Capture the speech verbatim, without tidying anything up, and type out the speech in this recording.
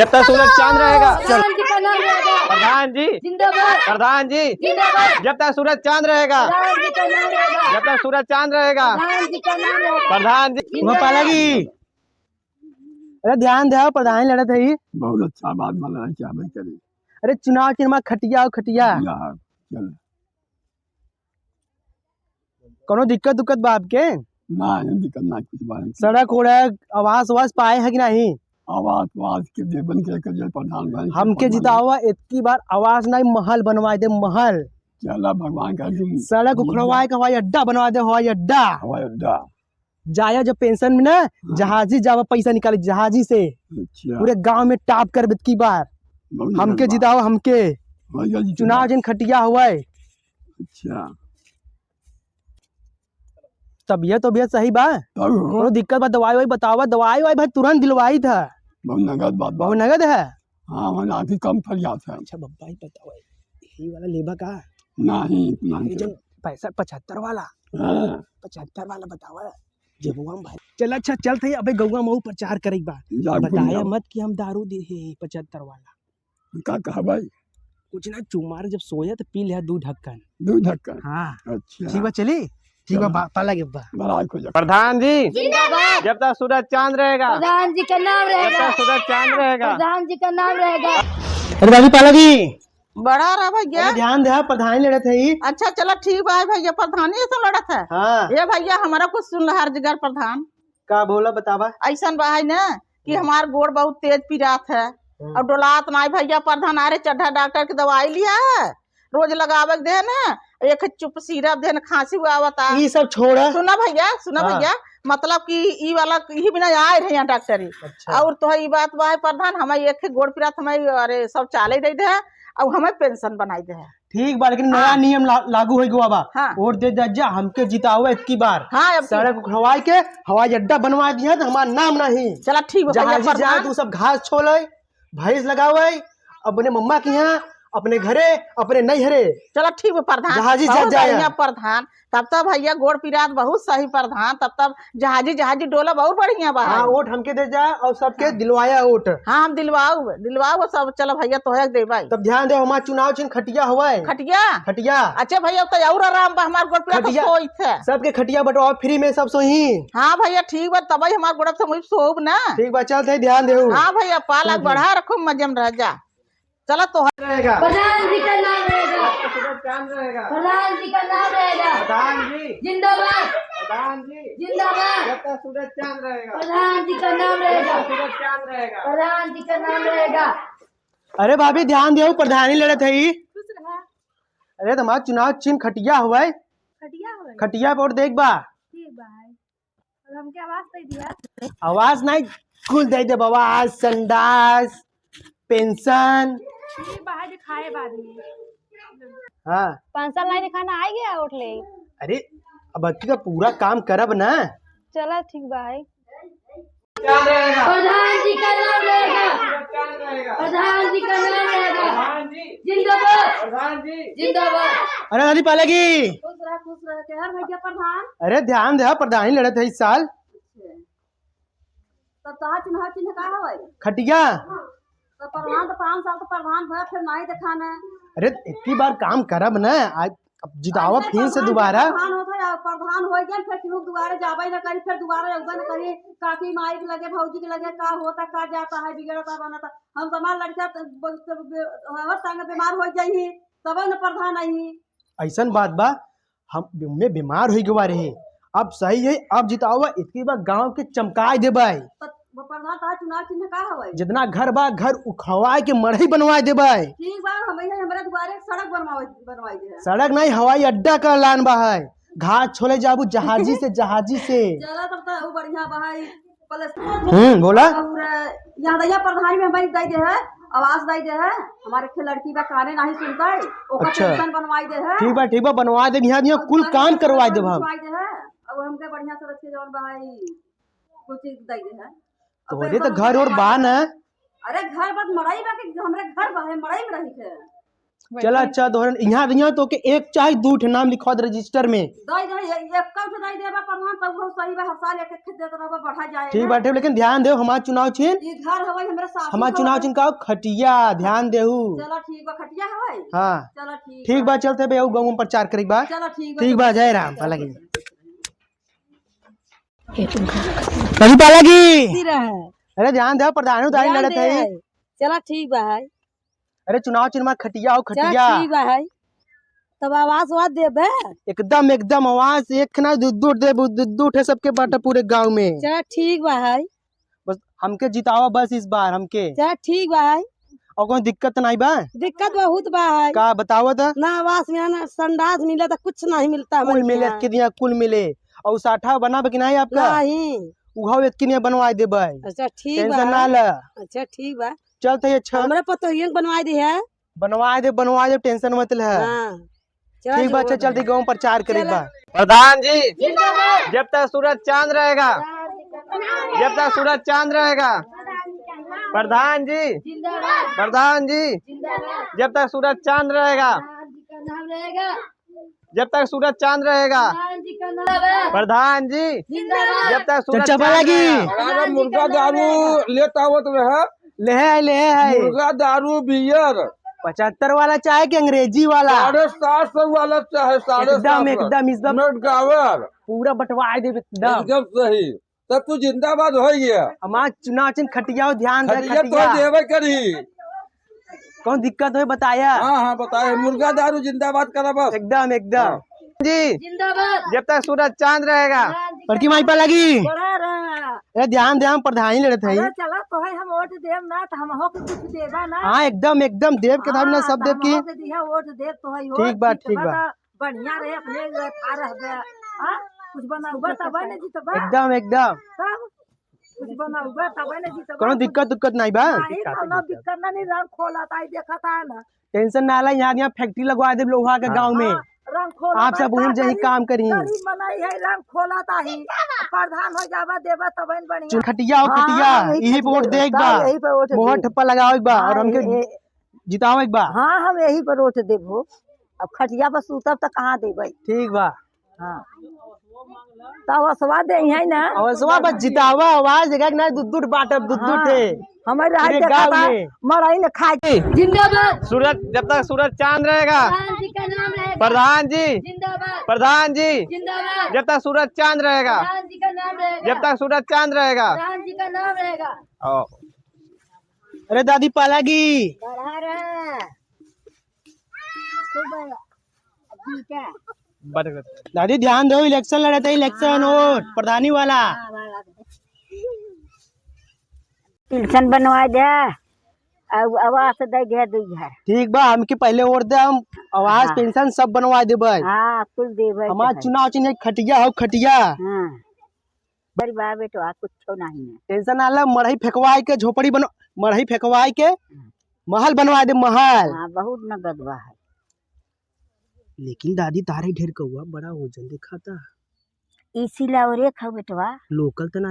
जब तक सूरज चांद रहेगा। प्रधान जी का नाम रहेगा। प्रधान जी। जिंदाबाद। प्रधान जी। जिंदाबाद। जब तक सूरज चांद रहेगा। प्रधान जी का नाम रहेगा। जब तक सूरज चांद रहेगा। प्रधान जी का नाम रहेगा। प्रधान जी। जिंदाबाद। पाला जी, अरे ध्यान दे, प्रधान लड़त है। बहुत अच्छा बात बोला है, क्या भाई करे। अरे चुनाव चिन्ह मा खटिया हो, खटिया। या, चल। कौनो दिक्कत उक्कत बा आपके? ना, ये दिक्कत ना कुछ बा। सड़क उड़क, आवास वास पाए है कि नहीं? आवास वास के देवन के, के जे प्रधान भाई के हमके प्रधान जितावा, इतकी बार आवास नहीं, महल बनवाए दे, महल। चला भगवान का दिन। सड़क उखड़वाए के हवाई अड्डा बनवा दे, हवाई अड्डा। हवाई अड्डा। जाया जब पेंशन में ना, हाँ। जहाजी जावा पैसा निकाले, जहाजी से। अच्छा। पूरे गांव में टॉप कर इतकी बार। बहुत हमके बढ़िया। जितावा, हमके। भैया जी चुनाव जितावा। जिन खटिया हुआ है। अच्छा। तबियत, तबियत सही बा? तब हो। कोनो दिक्कत बा? दवाई वाई बतावा, दवाई वाई भाई तुरंत दिलवाई था। बहुत नगद बात बा। बहुत नगद है? हाँ, हमारे आँखी कम फरियात है। अच्छा बब्बा, ही बतावा, यही वाला लेबा का? नहीं, नहीं। ये जो पैंसठ पचहत्तर वाला? हाँ। पचहत्तर वाला बतावा, जेबुआ में भाई। चल, अच्छा, चल थे, अबे गौवा मऊ प्रचार करे बा। जा, बताया घूम जाओ। मत कि हम दारू दे है पचहत्तर वाला। का कहा भाई? कुछ ना, चुमार जब सोया तो पी लिया दू ढक्कन। दू ढक्कन? हाँ। अच्छा। ठीक बा, चली? ठीक बा, चलो। बा-, पाला के बा। बड़ा खुश। प्रधान जी। जिंदाबाद। जब तक सूरज चांद रहेगा। प्रधान जी का नाम जब रहेगा। तक सूरज चांद रहेगा। प्रधान जी का नाम रहेगा। अरे बाबू पाला जी। बड़ा रहा भैया। अरे ध्यान दे, प्रधान लड़त है ई। अच्छा, चला ठीक बा, भैया प्रधान ये से लड़त है। हाँ। ए भैया, हमारा कुछ सुन लहर जिगर प्रधान। का बोला, बतावा। ऐसन बा है ना कि हम्म। हमार गोड़ बहुत तेज पिरात है हम्म। और डोलात नाई भैया प्रधान। अरे चड्ढा डॉक्टर की दवाई लिया है, रोज लगावे के दे ना, एक चुप सिरप दे ना, खांसी हुआ आवता। ई सब छोड़ा। सुना भैया, सुना हाँ। भैया, मतलब कि ई वाला ही बिना आए रहे यहाँ डॉक्टरी। अच्छा। और तो ई बात बा है प्रधान, हमें एक ही गोड़ पिरात, हमें अरे सब चाले दे दे और हमें पेंशन बनाई दे। ठीक बा, लेकिन नया हाँ। नियम ला-, लागू होइ गवा बा। हाँ। वोट दे दे जा, हमके जितावा इतकी बार। हाँ, अब की सड़क उखड़वाए के हवाई अड्डा बनवा दिया तो हमार नाम नहीं। चला ठीक बा, भैया जहाजी प्रधान। जहाज उ सब घास छोले, भैंस लगावे, अपने मम्मा के यहाँ, अपने घरे, अपने नैहरे। चला ठीक बा प्रधान, जहाजी बहुत जहाज जाया। बढ़िया प्रधान। तब तब भैया गोड़ पिरात बहुत सही प्रधान, तब तब जहाजी जहाजी डोला बहुत बढ़िया बा। हाँ, वोट हमके दे जा और सबके हाँ। दिलवाया वोट। हाँ, हम दिलवाऊ, दिलवाऊ सब, चलो भैया तोहे देबाई। तब ध्यान दे, हमार चुनाव चिन्ह खटिया हवाई। खटिया? खटिया। अच्छा भैया, तो और आराम बा, हमार गोड़ पिरात तो खटिया। सोई थे। सबके खटिया बंटवाओ, free में सब सोई। हाँ भैया, ठीक बा, तबही हमार गोड़ से मुझे सोब ना। ठीक बा, चल थे, ध्यान देहु। हाँ भैया, पाला हम्म, हम्म। बढ़ा रखो, मजे में रह जा। चला तो रहेगा। प्रधान जी का नाम रहेगा। सूरज चांद रहेगा। प्रधान जी का नाम रहेगा। प्रधान जी। जिंदाबाद। प्रधान जी। जिंदाबाद। जब तक सूरज चांद रहेगा। प्रधान जी का नाम रहेगा। सूरज चांद रहेगा। प्रधान जी का नाम रहेगा। अरे भाभी, ध्यान देहु, प्रधानी लड़त है ई। खुश रहा। अरे, तुम्हार चुनाव चिन्ह खटिया हवाई। खटिया हवाई। खटिया पर देख बा। ठीक बा है। और हमके आवास दे दिया। आवास नहीं, कुल दे दे बाबा, आज संडास, पेंशन। ठीक बा, है जो खाए बाद में। हाँ। पाँच साल नहीं खाना आ गया, उठ ले। अरे, अब अबकी का पूरा काम करब ना। चला, ठीक बा, है। प्रधान जी का नाम रहेगा। प्रधान जी का नाम रहेगा। जिंदाबाद। जिंदाबाद। अरे दादी पालेगी। खुश रह, खुश रह। के हर भैया प्रधान। अरे ध्यान दे, प्रधानी लड़त है इस साल। अच्छा। तब तोहार चुनाव चिन्ह का हवे? खटिया। तो प्रधान तो पाँच साल तो प्रधान भया, फिर नहीं देखाना। अरे इतनी बार काम करब ना, आज अब जितावा ऐसे फिर से प्रधान दोबारा। प्रधान होत है, अब प्रधान हो गया, फिर केहू दुआरे जाबे न करी, फिर दुआरे अउबे न करी। काकी माई के लगे, भौजी के लगे का होता, का जाता है, बिगड़ता, बनता। हम तो हमार लड़का त-, ब-, त-, बे-, हमार संग बीमार हो जाई, तबे न प्रधान आई। ऐसन बात बा, हम, मैं बीमार हो गवा रहे, अब सही है, अब जितावा, इतनी बार गांव के चमकाए देबे। त-, वो प्रधान, तोहार चुनाव चिन्ह का हवे? जितना घर बा, घर उखड़वाए के मड़ई बनवाए देबे। ठीक बा, हम इहे हमरे दुआरे एक सड़क बनवावे, बनवाई दे। सड़क नहीं, हवाई अड्डा का ऐलान बा है। घास छोले जाबू जहाजी से, जहाजी से। चला, तब तो वो बढ़िया बा है। प्लस हम्म, बोला। और यहाँ दैया प्रधानी में हमारी दे दे है, आवास दे दे है। हमारे एक लड़की बा, काने नहीं सुनता है, ओकर अच्छा। पेंशन बनवाई दे है। ठीक बा, ठीक बा, बनवा दे, यहाँ, यहाँ और कुल घर काम के करवाई दे हम। बनवाई दे है। अब हमके बढ़िया से रख के जौन बा है, कुछ चीज दे दे है। तोहरे तो घर और बा न। अरे घर बा, मड़ई बा कि हमरे घर बा है, मड़ई में रही थे। चला, अच्छा, दोहरन, यहाँ, यहाँ तो के एक चाहे दू ठे नाम लिखवा दे रजिस्टर में। दई दे, एक, एक ठे दई देबा प्रधान, तब वो सही बा, हर साल एक एक देत रहबा, बढ़ा जाए ठीक ना। बाटे, लेकिन ध्यान देव, हमार चुनाव चिन्ह, ई घर हवे, हमरे सासू हमार घर चुनाव हवे। चिन्ह का हो? खटिया, ध्यान देहू। चला ठीक बा, खटिया हवे। हाँ। चला ठीक ठीक बा। बा, चलते बे, ऊ गाँव में प्रचार करी बा। चला ठीक बा, ठीक बा, चला जय ठीक राम, बा। पाला की। कभी पाला की। सी रहा है। अरे ध्यान दे, प्रधान उधारी ध्यान लड़त दे है। है। चला ठीक बा है। अरे चुनाव चिन्ह मा खटिया हो, चला खटिया। ठीक बा है। तब आवास वास देबे? एकदम, एकदम आवास एक ना दू दू देबू, दू दू ठे सबके बांटा पूरे गांव में। चला ठीक बा है। बस हमके जितावा बस इस बार हमके। चला ठीक बा है। और कोई दिक्कत नहीं बा? दिक्कत बहुत बा है। का बतावा त? ना आवास मिला, ना संडास मिला, तो कुछ नहीं मिलता कुल हमारे मिले यहाँ। के दिया, कुल मिले। और साठा बना बा कि नहीं आपका? नहीं। उघाव एक किनिया बनवा देबे। अच्छा ठीक बा। टेंशन ना ला। अच्छा ठीक बा। चलते ही अच्छा। हमरा पतोहियन बनवा दे है। बनवा दे, बनवा दे, टेंशन मत ले। हाँ। चला ठीक बा, जी, अच्छा, चलते गाँव प्रचार करे चला। बा। प्रधान जी, जिंदाबाद। जब तक सूरज चांद रहेगा, जब तक सूरज चांद रहेगा, प्रधान जी, जिंदाबाद। प्रधान जी, जिंदाबाद। जब तक सूरज चांद रहेगा, प्रधान जी का नाम रहेगा। जब तक सूरज चांद रहेगा। प्रधान जी का नाम रहेगा। प्रधान जी। जिंदाबाद। जब तक सूरज चाचा चांद रहेगा। अरे मुर्गा दारू लेत आवत रहे। ले है, ले है। मुर्गा दारू बियर। पचहत्तर वाला चाहे कि अंग्रेजी वाला? साढ़े सात सौ वाला चाहे, साढ़े सात सौ। एकदम, एकदम, एकदम। नट गावर। पूरा बंटवा दे एकदम। एकदम सही। तब तू जिंदाबाद हो गया। हमार चुनाव चिन्ह खटिया हो, ध्यान रख, खटिया तो खटिया। देवे करी। कौन दिक्कत हो बताया? हाँ, हाँ, बताया। मुर्गा दारू जिंदाबाद करा बस। एकदम, एकदम। हाँ। जी। जिंदाबाद। जब तक सूरज चांद रहेगा। हाँ, जी। बड़की माई पा लगी। बड़ा रहा। ए, ध्यान दे, हम प्रधानी लड़त हई। अरे चला, तोहे हम वोट देब ना, तो हम हो के कुछ देबा ना। हाँ, एकदम, एकदम, देब के धाम ना, हाँ, सब तो देब हम की। हो के दिया वोट देब, तोहे हो ठीक बा, ठीक बा। बढ़िया रहे, अपने था रहबे। हाँ? कुछ बनौबे तबे न जीतबे। एकदम, एकदम। तब कुछ बनौबे तबे न जीतबे। कोनो दिक्कत उक्कत नहीं बा? नहीं, कोनो दिक्कत नहीं, रंग खोलत आई, देखत है ना। टेंशन ना ला, यहाँ, यहाँ फैक्ट्री लगवा देब लोहा के हाँ। गाँव में। हाँ, रंग खोलत आप आई, सब वहीं का जाही करी? काम करी। गरीब मनई है, रंग खोलत आई। प्रधान हो जाबा, देबा तबे न बढ़िया। चुन खटिया हो, हाँ, खटिया, यही यही पे वोट खटिया। देख बा। यही पे वोट मोहर देख। ठप्पा लगावे बा हाँ, और हमके ए, ए, जितावे के बा। हाँ, हम यही पर वोट देबो। अब खटिया पर सूतब त कहाँ देबै? ठीक बा। हाँ। त अवसवा दे है ना। अवसवा बस जितावा, आवास देगा कि नहीं, दू दू बांटब, दू दू हाँ। ठे। हमारे पूरे गाँव में। मड़ई न खाए। जिंदाबाद। सूरज, जब तक सूरज चांद रहेगा। प्रधान जी का नाम रहेगा। प्रधान जी। जिंदाबाद। प्रधान जी। जिंदाबाद। जब तक सूरज चांद रहेगा। प्रधान जी का नाम रहेगा। जब तक सूरज चांद रहेगा। प्रधान जी का नाम रहेगा। आओ। अरे दादी पालागी। बढ़ा रहा। खूब बढ़िया। ठीक है। दादी ध्यान दो, इलेक्शन लड़त है, इलेक्शन हाँ। वोट, प्रधानी वाला। हाँ, वाला। पेंशन बनवा दे, अब आवास दे दे दू घर। ठीक बा, हमके पहले वोट दे, हम आवास हाँ। पेंशन सब बनवा देबै। हाँ, कुल देबै हमार के है। चुनाव चिन्ह खटिया हो, खटिया। हाँ। गरीब बा बेटवा, कुछो नहीं है। टेंशन ना ले, मड़ई फेंकवाई के झोपड़ी बनो, मड़ई फेंकवाई के हाँ। महल बनवा दे, महल। हाँ, बहुत नगद बा है। लेकिन दादी, तारे ढेर कौआ बड़ा वजन दिखाता। इसी ला और एक है बेटवा। लोकल तो नहीं।